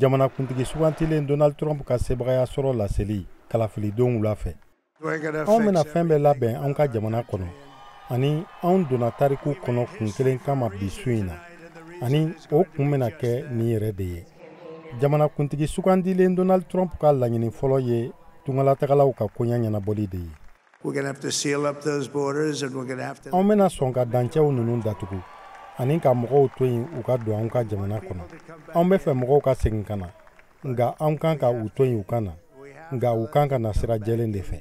Jamanakuntigi sugantilen Donald Trump ka sebagaya sɔrɔ laseli kalafilidenw wula fɛ. Anw bɛna fɛn bɛɛ labɛn anw ka jamana kɔnɔ, ani anw donna tariku kɔnɔ kun kelen kama bi su in na, ani o kun bɛna kɛ nin yɛrɛ de ye. Jamanakuntigi sugandilen Donald Trump ka laɲini fɔlɔ ye tungalatagalaw ka koɲɛ ɲɛnabɔli de ye. Anw bɛna sɔn ka dancɛw ninnu datugu ani ka mɔgɔw to yen u ka don anw ka jamana kɔnɔ. Anw bɛ fɛ mɔgɔw ka segin ka na, nka anw kan ka u to yen u ka na, nka u kan ka na sira jɛlen de fɛ.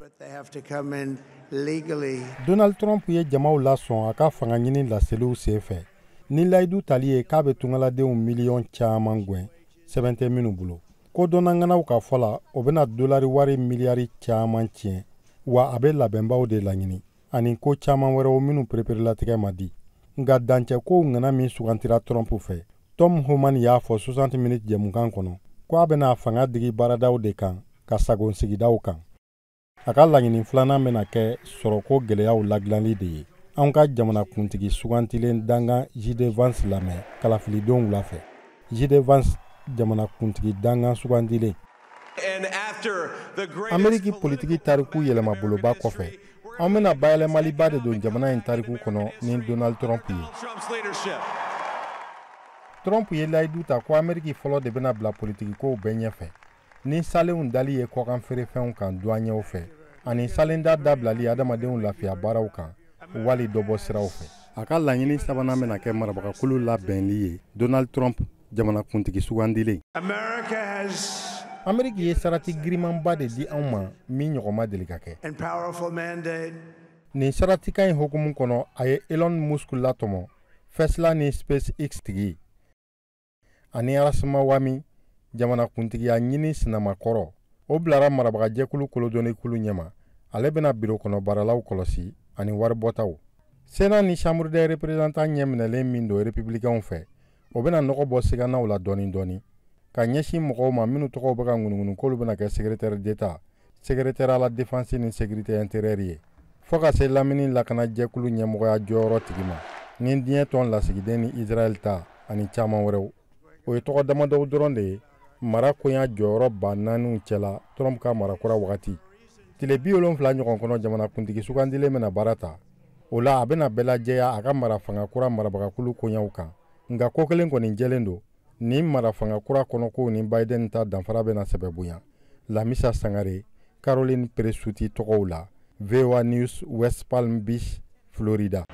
Donald Trump ye jamaw lasɔn a ka fanga ɲini laseliw sen fɛ ni layidu tali ye k'a bɛ tungaladenw miliyɔn caman gwɛn sɛbɛn tɛ minnu bolo. Ko dɔnnaŋanaw ka fɔ la, o bɛna dolari wari miliyari caman tiɲɛ, wa a bɛ labɛnbaw de laɲini ani ko caman wɛrɛw minnu pereperelatigɛ ma di. Nka dancɛkow ŋana min sugantira Trump fɛ, Tom Homan y'a fɔ 60 minutes jɛmukan kɔnɔ ko a bɛna fanga digi baaradaw de kan ka sagon sigidaw kan. A ka laɲini filanan bɛna kɛ sɔrɔko gɛlɛyaw ladilanli de ye. Anw ka jamanakuntigi sugantilen dankan J.D. Vance lamɛn kalafilidenw wula fɛ. J.D. Vance, jamanakuntigi dankan sugantilen. Ameriki politiki tariku yɛlɛmaboloba kɔfɛ, an bɛna bayɛlɛmaliba de don jamana in tariku kɔnɔ ni Donald Trump ye. Trump ye layidu ta ko Ameriki fɔlɔ de bɛna bila politikikow bɛɛ ɲɛfɛ ni salenw dali ye kɔkan feerefɛnw kan duwaɲɛw fɛ, ani salenda dabilali adamadenw lafiya baaraw kan wali dɔbɔ siraw fɛ. A ka laɲini sabanan bɛna kɛ marabagakulu labɛnli ye. Donald Trump, jamanakuntigi sugandilen. Ameriki ye sarati girimanba de di anw ma min ɲɔgɔn ma deli ka kɛ. Nin saratikan in hukumu kɔnɔ, a ye Elon Musk latɔmɔ, Tesla ni SpaceX tigi, ani Ramaswamy, jamanakuntigiya ɲini sinamakɔrɔ. O bilara marabagajɛkulu kolodɔnnikulu ɲɛma. Ale bɛna biro kɔnɔ baaralaw kɔlɔsi ani waribɔtaw. Sénat ni Chambre des représentants ɲɛminɛlen min don républicains fɛ, o bɛna nɔgɔ bɔ siganaw la dɔɔni dɔɔni ka ɲɛsin mɔgɔw ma minnu tɔgɔw bɛ ka ŋunuŋunu k'olu bɛna kɛ secrétaire d'État, secrétaire à la défense ni sécurité intérieure ye, fɔɔ ka se lamini lakanajɛkulu ɲɛmɔgɔya jɔyɔrɔ tigi ma ni diɲɛ tɔn lasigiden ni Israɛl ta ani caman wɛrɛw. O ye tɔgɔ damadɔw dɔrɔn de ye mara koɲa jɔyɔrɔ ba naaniw cɛla Trump ka marakura wagati. Tile 70 ɲɔgɔn kɔnɔ, jamanakuntigi sugandilen bɛna baara ta. O la, a bɛna bɛɛ lajɛya a ka mara fanga kura marabagakulu koɲaw kan. Nka ko kelen kɔni jɛlen don: nin mara fanga kura kɔnɔkow ni Biden ta danfara bɛna sɛbɛ bonya. Lamisa Sangare, Caroline Presutti tɔgɔw la, VOA News, West Palm Beach, Florida.